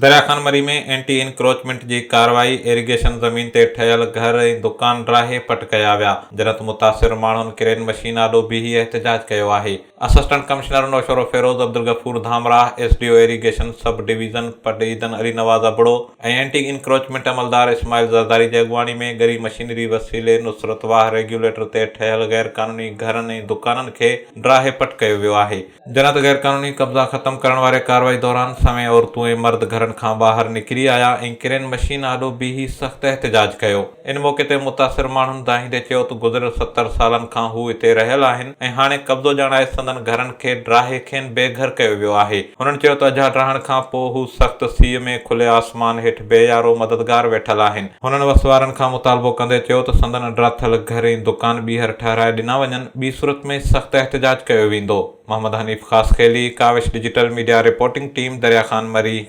دريا خان مري ۾ anti encroachment جي ڪارروائي، irrigation زمين تي ٺهيل گهر ۽ دڪان ڊاهي پٽ ڪيا ويا، جڏهن ته متاثر ماڻهن ڪرين مشين آڏو بيهي احتجاج ڪيو آهي. Assistant commissioner Naushahro Feroze Abdul Ghafoor Dhamrah, S D O irrigation sub division Padidan Ali Nawaz Abro ۽ anti encroachment عملدار اسماعيل زرداري جي اڳواڻي ۾ ڳري مشينري وسيلي نصرت واهه ريگيوليٽر تي ٺهيل غيرقانوني گهرن ۽ دڪانن کي ڊاهي پٽ ڪيو ويو آهي. جڏهن ته غيرقانوني قبضا ختم ڪرڻ واري ڪارروائي دوران سوين عورتون ۽ مرد گهرن کان ٻاهر نڪري آيا ۽ ڪرين مشين آڏو بيهي سخت احتجاج ڪيو. ان موقعي تي متاثر ماڻهن دانهيندي چيو ته گذريل 70 سالن کان هو اتي رهيل آهن ۽ هاڻي قبضو ڄاڻائي سندن گهرن کي ڊاهي کين بي گهر ڪيو ويو آهي. هنن چيو ته اجها ڊاهڻ کان پوء هو سخت سيء ۾ کلي آسمان هيٺ بي يارو مددگار ويٺل آهن. هنن وس وارن کان مطالبو ڪندي چيو ته سندن ڊاٿل گهر ۽ دڪان ٻيهر ٺهرائي ڏنا وڃن. ٻي صورت ۾ سخت احتجاج ڪيو ويندو. Muhammad Hanif Khaskheli, Kawish digital media reporting team, Darya Khan Marri.